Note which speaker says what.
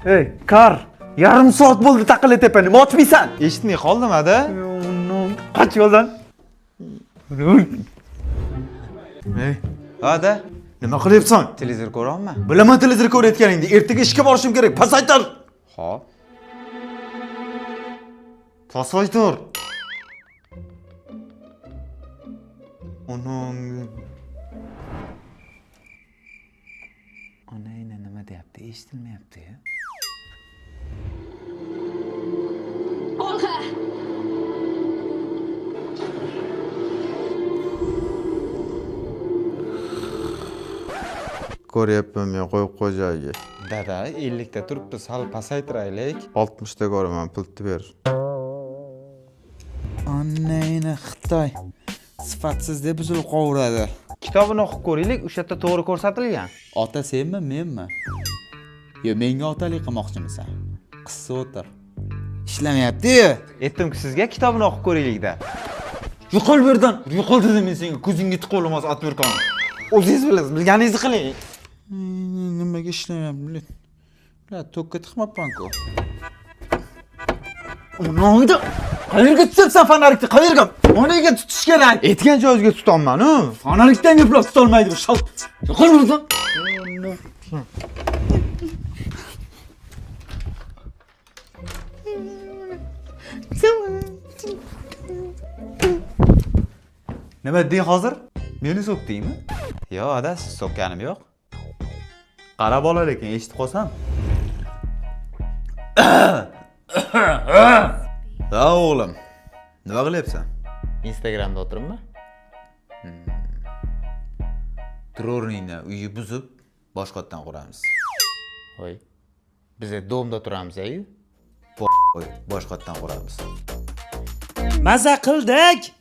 Speaker 1: Ey, kar! Yarim soat bo'ldi taqillatayapman. Nima ochmaysan?
Speaker 2: Eshitmay qoldim, ada.
Speaker 1: Qoch yo'ldan. Ey,
Speaker 2: Ada,
Speaker 1: nima qilyapsan?
Speaker 2: Televizor ko'ryapman.
Speaker 1: Bilaman televizor ko'rayotganingni. Ertaga ishga borishim kerak. Pasaytir.
Speaker 2: Xo'p.
Speaker 1: Pasaytir. Onam.
Speaker 2: Onayna nima deyapti? Eshitilmayapti-ya.
Speaker 3: Olg'a!
Speaker 4: Ko'ryapman men, qo'yib qo'y joyiga.
Speaker 2: Dada, 50 ta turibdi, sal pasaytiraylik.
Speaker 4: 60 ta ko'raman, pulni ber.
Speaker 5: Onangni Xitoy sifatsiz deb buzilib qovuradi.
Speaker 2: Kitobini o'qib ko'raylik, o'sha yerda to'g'ri ko'rsatilgan.
Speaker 5: Ota senmi, menmi? Yo, menga otalik qilmoqchimisan? Qissa o'tir. Ishlamayapti-yu.
Speaker 2: Aytdim-ku sizga kitobini o'qib ko'raylik-da.
Speaker 1: Yo'qol bu yerdan. Yo'qol dedim men senga. Ko'zingga tiqib olaman otverkani.
Speaker 2: O'zingiz bilasiz, bilganingizni qiling.
Speaker 5: Nimaga ishlamayapti? La, tokka tiqmabman-ku.
Speaker 1: Onangni qayerga tutyapsan fonarikni? Qayerga? Onaga tutish kerak.
Speaker 2: Aytgan joyingizga tutyapman-u.
Speaker 1: Fonarikdan eplab tutolmaydi bu shalt. Yo'qol bu yerdan.
Speaker 2: Nima deding hozir? Meni so'kdingmi? Yo'q, ada, siz so'kkanim yo'q.
Speaker 1: Qara bola lekin eshitib qolsam.
Speaker 4: Ha o'g'lim. Nima qilyapsan?
Speaker 5: Instagramda o'tiribman.
Speaker 4: Turorningni uyi buzib, boshqatdan quramiz.
Speaker 5: Voy. Biz domda turamiz-ku.
Speaker 4: Qo'y, boshqatdan quramiz.
Speaker 6: Maza qildik.